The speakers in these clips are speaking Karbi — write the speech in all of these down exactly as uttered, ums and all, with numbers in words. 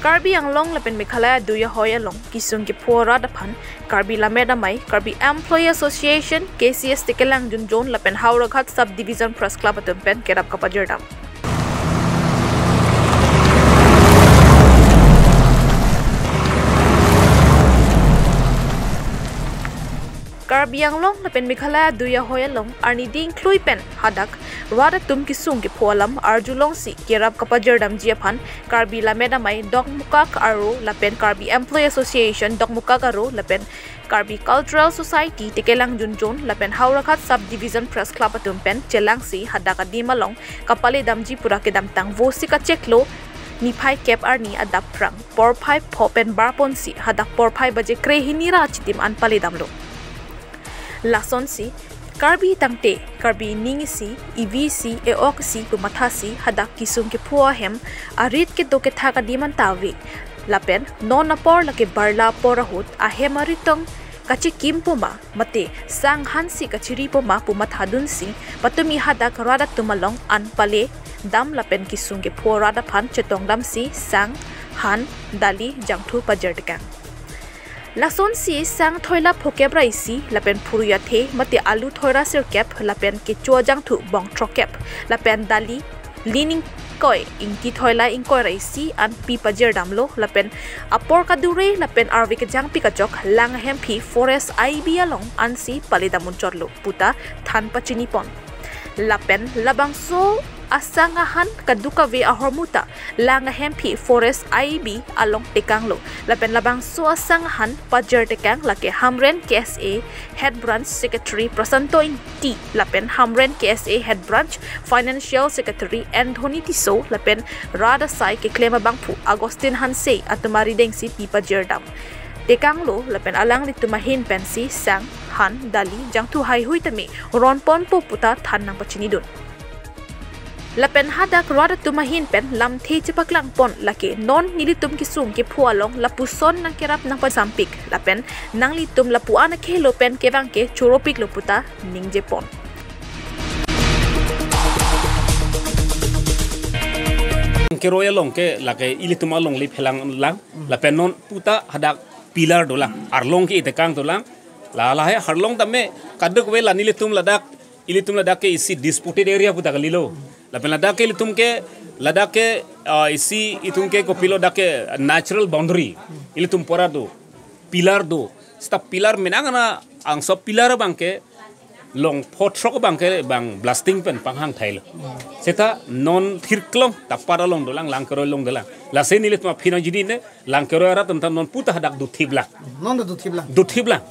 Karbi Anglong lapen Meghalaya adui ahoi along kisung kepho arat aphan Karbi Lammet Amei, Karbi Employee Association, K C S Tekelangjun Zone lapen Howraghat Sub Division Press Club atum pen kerap kapajirdam. Karbi Anglong lapen Meghalaya adui ahoi along arni dingklui pen hadak rat atum kisung kepho alam arjulongsi kerap kapajirdamji aphan Karbi Lammet Amei Dokmoka aro lapen Karbi Employee Association Dokmoka aro lapen Karbi Cultural Society Tekelangjun Zone lapen Howraghat Sub Division Press Club atum pen chelangsi hadak adim along kapaledamji pura kedamtang vosi kacheklo niphai kep arni adap phrang porphai pho pen barponsi hadak porphai baje krehini ra achitim an paledamlo. Lasonsi Karbi tangte, Karbi ning isi, evi isi, e-ok isi pu mathasi hadak kisung kepho ahem arit kedo kethak adim anta ave. Lapen non apor lake barla apor ahut ahem arit tong kachikim poma mate sang hansi kachiri poma pu mathadunsi patumi hadak rat atum along an paledam lapen kisung kepho rat aphan chetongdamsi sang, han, dali, jangthu pajirtekang. Lasonsi sang thoila phokep ra isi lapen phurui athe mate alu thoira sirkep lapen kecho ajangthu bong throkkep lapen dali lin ingkoi ingti thoila ingkoi ra isi an pi pajirdamlo lapen apor kadure lapen arve kejangpi kachok Langahemphi Forest I B along ansi paledam unchotlo puta than pachinipon. Lapen labangso asang ahan kadokave ahormu ta Langahemphi Forest I B along tekanglo. Lapen labangso asang ahan pajirtekang lake Hamren K S A Head Branch Secretary Prasanto Ingti lapen Hamren K S A Head Branch Financial Secretary Anthony Tisso lapen rat asai keklem abangphu Augustine Hanse atum aridengsi pi pajirdam tekanglo lapen alanglitum ahin pensi sang, han, dali, jangthu haihui tame ronponpo puta than nangpachinidun. Lapen hadak rat atum ahin pen lamthe chepaklangpon lake non nelitum kisung kepho along lapuson nangkerap nangpasampik lapen nanglitum lapu an akhelo pen kevang ke choropiklo puta ningjepon. Keroi along ke lake ilitum alongle phelanglang lapen non puta hadak pillar dolang, arlong ke itekang dolang. La lahai arlong tame kadokave la nelitum ladak, ilitum ladak ke isi disputed area puta kalilo. Lapen ladak ke ilitum ke, ladak ke, ah, isi itum ke kopilo dak ke natural boundary. Ilitum pora do, pillar do. Seta pillar menang ana angso pillar abang ke long pho throk abang ke bang blasting pen panghang thailo. Seta non thirklong tapar along dolang, Langkeroi along dolang. Lasi nelitum aphi nangjinine, Langkeroi arat atum ta non puta hadak duthiplang. Non ta duthiplang. Duthiplang.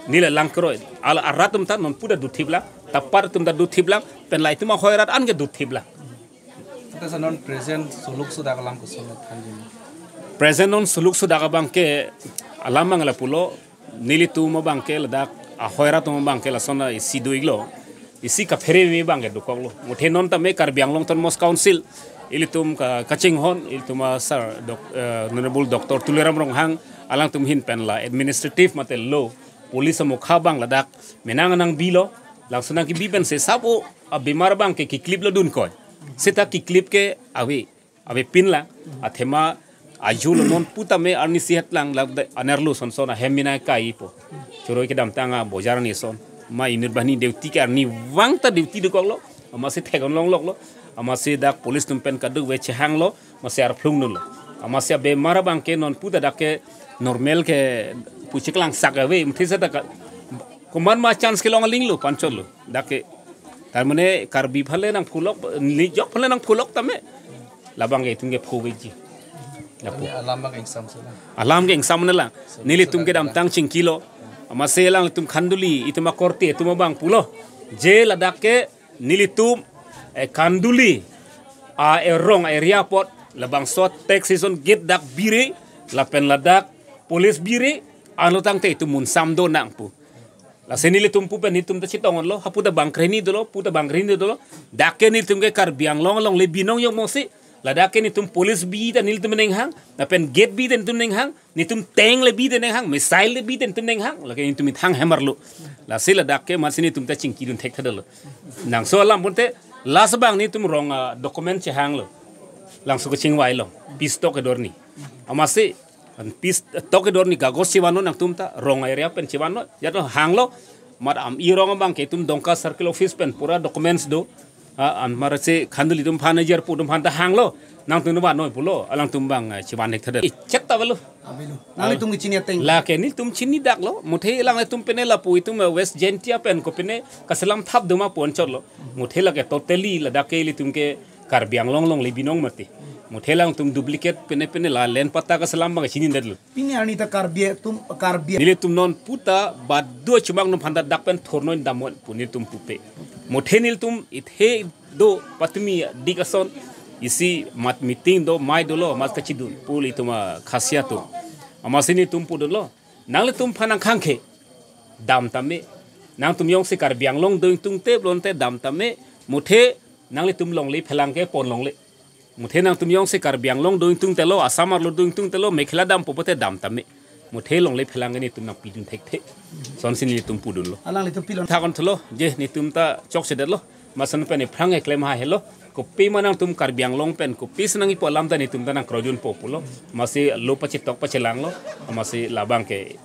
Neli Langkeroi al arat atum ta non puta duthiplang. Tapar atum ta duthiplang. Pen la itum ahoi arat an ke duthiplang. Ante sa non present suluk sudak alam koson thanjin. Present non suluk sudak abang ke alam abang lapulo, nelitum abang ke ladak ahoi arat atum abang ke lason isi do-iklo. Isi kaphere me abang ke dokoklo. Muthe non tame Karbi Anglong Autonomous Council ilitum ka, kachinghon, ilitum a sir, Doc-, eh, Honorable Doctor Tuliram Ronghang alangtum ahin pen la administrative mate law, police amokha abang ladak menang nangbilo, langsung nangkebi pensi sabo abemar abang ke kikliplo dunkoi. Seta kiklip ke ave, avepinlang, athema ajo lo non puta me arnisi hetlang lak de anerlo sonson ahem mina kaipo. Choroi kedamtang abojar ni son. Ma inut banghini duty ke arnivang ta duty dokoklo. Amatsi theklongloklo. Amatsi dak police atum pen kadokave chehanglo. Amatsi arphlungdunlo. Amatsi abemar abang ke non puta dak ke normal ke puchiklang sak ave. Muthe seta ka komat ma chance kelong alinglo panchotlo. Dak ke, tar mane Karbi phale nangpholok, neli jok phale nangpholok tame. Labang ke itum ke phoveji. Lapu. Alam abang ke ingsam sila. Alam ke ingsam ne lang. Nelitum kedamtang chingkilo. Amatsi alanglitum Khanduli, itum akorte, itum abang pulo. Je ladak ke nelitum, eh, Khanduli, a erong area apot, labangso taxation gate dak biri, lapen ladak police biri, anlo tangte itum munsam do nangpu. Lasi nelitum pu pen nelitum ta chetonglo, hapu ta bang krehini dolo, pu ta bang krehini dolo. Dak ke nelitum ke Karbi Anglong alongle binong yong mosi. Ladak ke nelitum police bi ta nelitum nenghang, lapen gate bi ta nelitum nenghang, nelitum tank le bi ta nenghang, missile le bi ta nelitum nenghang, lake nelitum ithang hemarlo. Lasi ladak ke amatsi nelitum ta chingkidun thekthedetlo. Nangso alam ponte, last abang nelitum rong, ah, document chehanglo. Langso kachingvailo, peace talk kedorni. Amatsi, an pis tok kedor ni kagos chevan non nangtum ta, rong area pen chevan non, jat lo hanglo, mat am irong abang ke itum Dongka Circle Office pen pura documents do, ah, amatsi khanduli atum aphan, ajar pu atum aphan ta hanglo, nangtum van noi pulo, alangtum abang, eh, chevan hek thadet. Eh, chet ta avelo. Avelo. Nanglitum kechini ateng. Lake nelitum chini dak lo, muthe alanglitum pine lapu itum, eh, West Jaintia pen kopine kaselam thap doma pu anchot lo. Muthe lake totally ladak ke ilitum ke Karbi Anglong along le binong mati. Muthe alangtum duplicate pine pine la land patta kaselam abang chinidetlo. Pini arni ta Karbi atum, Karbi. Nelitum non puta badu chumang num phanda dak pen thornoi damnon pu nelitum pupe. Muthe nelitum ithe do patumi dik ason isi mat meeting do mai dolo mat kachidun pu ilitum akhasiat atum. Amatsi nelitum pudunlo. Nanglitum aphan nangkhang ke dam tame. Nangtum jongsi Karbi Anglong do ingtungte pulote dam tame. Muthe nanglitum longle phelang ke pon longle. Muthe nangtum jongsi Karbi Anglong do ingtungte lo, Assam arlo do ingtungte lo, Meghalaya dampo pote dam tame. Muthe longle phelang ke nelitum nangpidun thekthe. Sonsi nelitum pudunlo. Alanglitum pilon. Thakon thulo, je nelitum ta chokchedetlo. Amatsi pen iphrang eklem ha helo. Kopima nangtum Karbi Anglong pen kopisi nangkipu alam ta nelitum ta nangkrojunpo pulo. Amatsi lo pachetok pachelanglo. Amatsi labang ke,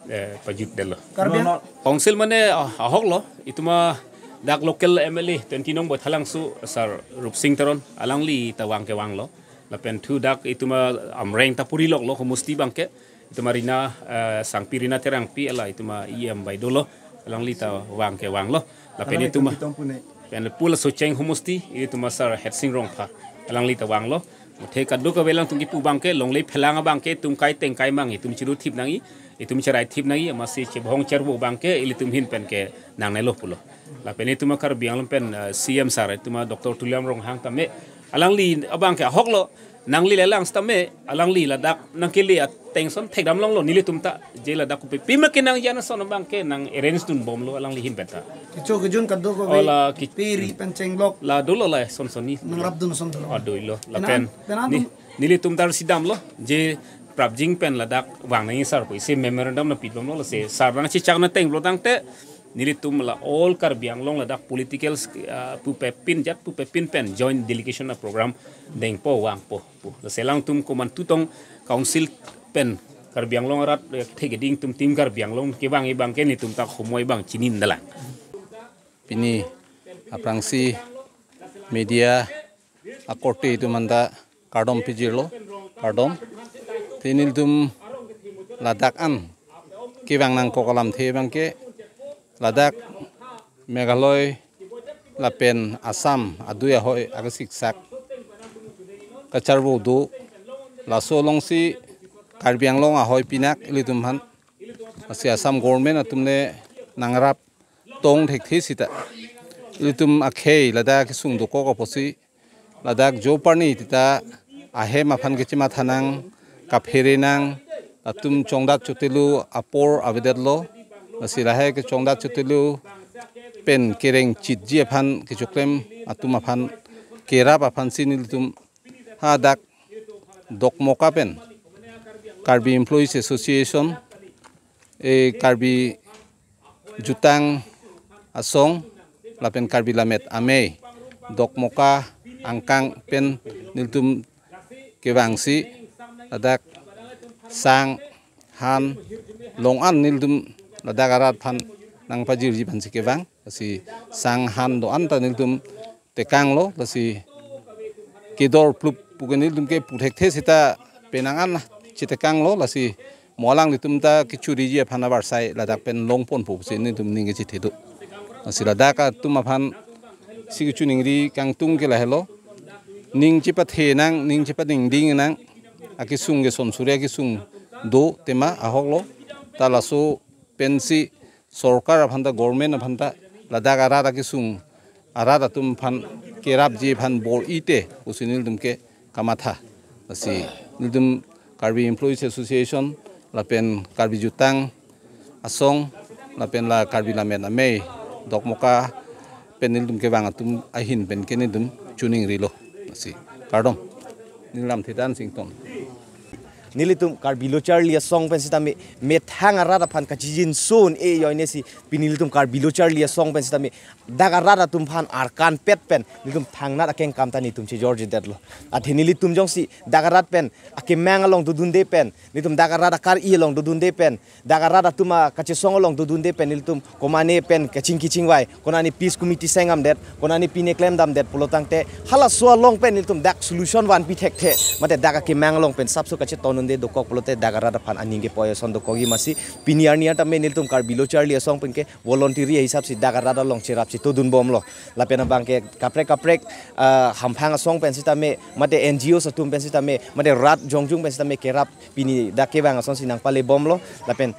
eh, pajutdetlo. Karbi Ang- Council mane, ah, ahok lo. Itum adak local M L A twenty nong Baithalangso Sir Rupsing Teron, alangli ta vang kevanglo. Lapen thu dak itum a-Amreng ta puri loklo homosti abang ke. Itum a Rina, eh, Sangpi Rina Terangpi ala itum a-E M bai dolo. Alangli ta vang kevanglo. Lapen itum a- Alangli itum pu ne. Pen le pu la Socheng homosti, itum a Sir Hetsing Rongpha. Alangli ta vanglo. Muthe kadokave alangtum kipu abang ke, longle phelang abang ke, itum kai teng kai mang, itum chiru thip nangji, itum cherai thip nangji, amatsi chebhong chervo abang ke, ilitum ahin pen ke nangnelo pulo. Lapen itum a Karbi Anglong pen, eh, C M sir, itum a Doctor Tuliram Ronghang tame, alangli abang ke ahok lo, nangli lelang sitame, alangli ladak nangkele ateng ason thekdam longlo nelitum ta, je ladak kopi pima kenangji ason abang ke nang arrange dunbomlo alangli ahin pen ta. Kecho kejun kadokave. Ola ki- peri pen chenglok. La dolo la son sonni. Nangrapdun ason dolo. Ah, doilo. Penan, lapen penan ni, tum- nelitum ta arsi damlo, je prapjin pen ladak vang nangji sir pu isi memorandum nangpibomlo, lasi sir nangchechak nangteng pulo tangte, nelitum la all Karbi Anglong ladak political, ah, pupe pin jat pupe pin pen joint delegation a-program dengpo vangpo pu. Lasi alangtum komantu tong council pen Karbi Anglong arat, eh, thekding atum Team Karbi Anglong kevang abang ke nelitum ta komat abang chinine lang. Pini aphrangsi media akorte atum aphan ta kardom pajirlo, kardom. Te nelitum ladak an kevang nangkok alamthe abang ke ladak Meghalaya lapen Assam adui ahoi akesiksak kacharvo do, laso alongsi Karbi Anglong ahoi pinak ilitum aphan, lasi Assam government atum le nangrap tong thekthe sita ilitum akhei ladak kesung dokok apotsi ladak jo parni tita ahem aphan kechematha nang, kaphere nang, latum chongdat chotelo apor avedetlo, lasi lahai kechongdat chotelo pen kereng chitji aphan kechoklem atum aphan kerap aphansi nelitum hadak Dokmoka pen Karbi Employees Association, eh, Karbi Jutang Asong lapen Karbi Lammet Amei Dokmoka angkang pen nelitum kevangsi ladak sang han long an nelitum ladak arat aphan nangpajirji aphansi kevang, lasi sang han do-an ta nelitum tekanglo, lasi kedor plup pu ke nelitum ke pu thekthe sita penang an chetekanglo, lasi mo alanglitum ta kechoriji aphan avarsai ladak pen longponpo pusi nelitum ning kechethe do. Lasi ladak atum aphansi kechoningri kangtung ke lahelo. Ning chepathe nang, ning chepaningding nang, akesung ke son suri akesung do tema ahoklo. Ta laso pensi sorkar aphan ta, government aphan ta ladak arat akesung arat atum aphan kerapji aphan bor-ite pusi nelitum ke kamatha. Lasi nelitum Karbi Employees Association lapen Karbi Jutang Asong lapen la Karbi Lammet Amei Dokmoka pen nelitum kevang atum ahin pen ke nelitum choningrilo. Lasi kardom. Neli lamthe Dansing Ington. nelitum Karbi Lo Charli Asong pen sitame methang arat aphan kachijinso un-e ajoine si pini nelitum Karbi Lo Charli Asong pen sitame dak arat atum aphan arkan pet pen nelitum thangnat akengkam ta nelitum chejor jedetlo. Athe nelitum jongsi dak arat pen akemang along dodunde pen, nelitum dak arat akar-i along dodunde pen, dak arat atum akachesong along dodunde pen nelitum komane pen kachingki chingvai, konane peace committee sengdamdet, konane pine klemdamdet pulotangte halaso along pen nelitum dak solution vanpi thekthe, mate dak akemang along pen sapso kacheton un-e dokok pulote dak arat aphan aning kepoi ason dokokji. Amatsi pini arni tame nelitum Karbi Lo Charli Asong pen ke voluntary ahisap si dak arat along cherap si todunbomlo. Lapen abang ke kaprek kaprek, ah, hamphang asong pen sitame, mate N G Os atum pen sitame, mate rat jongjung pen sitame kerap pini dak kevang asonsi nangpalebomlo. Lapen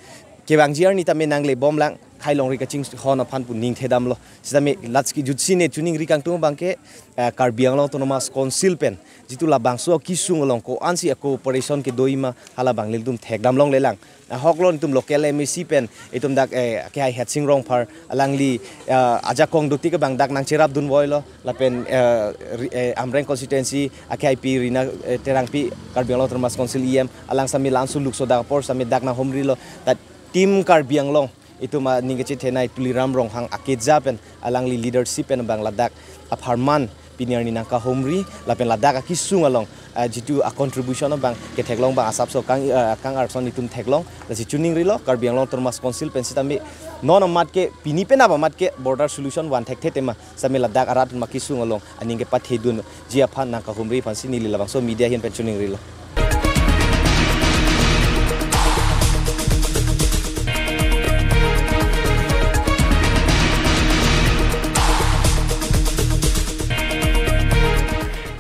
kevangji arni tame nanglebomlang, khei longri kachinghon aphan pu ning thedamlo. Sitame latsi jutsi ne choningri kangtung abang ke, eh, Karbi Anglong Autonomous Council pen jitu labangso akesung along ko-ansi a-cooperation kedoji ma, halabang nelitum thekdam longlelang. Ahoklo nelitum local M A C pen itum dak, eh, akehai Headsing Rongphar, alangli, eh, ajakong duti ke abang dak nangcherapdunvoilo, lapen, eh, Ri-, eh, Amreng constituency akehaipi Rina, eh, Terangpi, Karbi Anglong Autonomous Council E M, alang sitame la-an suluk so dak apor sitame dak nanghumrilo. Ta Team Karbi Anglong itum aning kachethenei Tuliram Ronghang akeja pen alangli leadership pen abang ladak apharman pini arni nangkahumri, lapen ladak akesung along, ah, jitu a-contribution abang ketheklong abang asapso kang, ah, kang-arson itum theklong. Lasi choningrilo, Karbi Anglong Autonomous Council pen sitame non amat ke, pini penap amat ke border solution van thekthe tema sitame ladak arat atum akesung along aning kepathedunji aphan nangkahumri aphansi neli labangso media ahin pen choningrilo.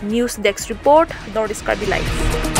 News Desk Report, North East Karbi Live.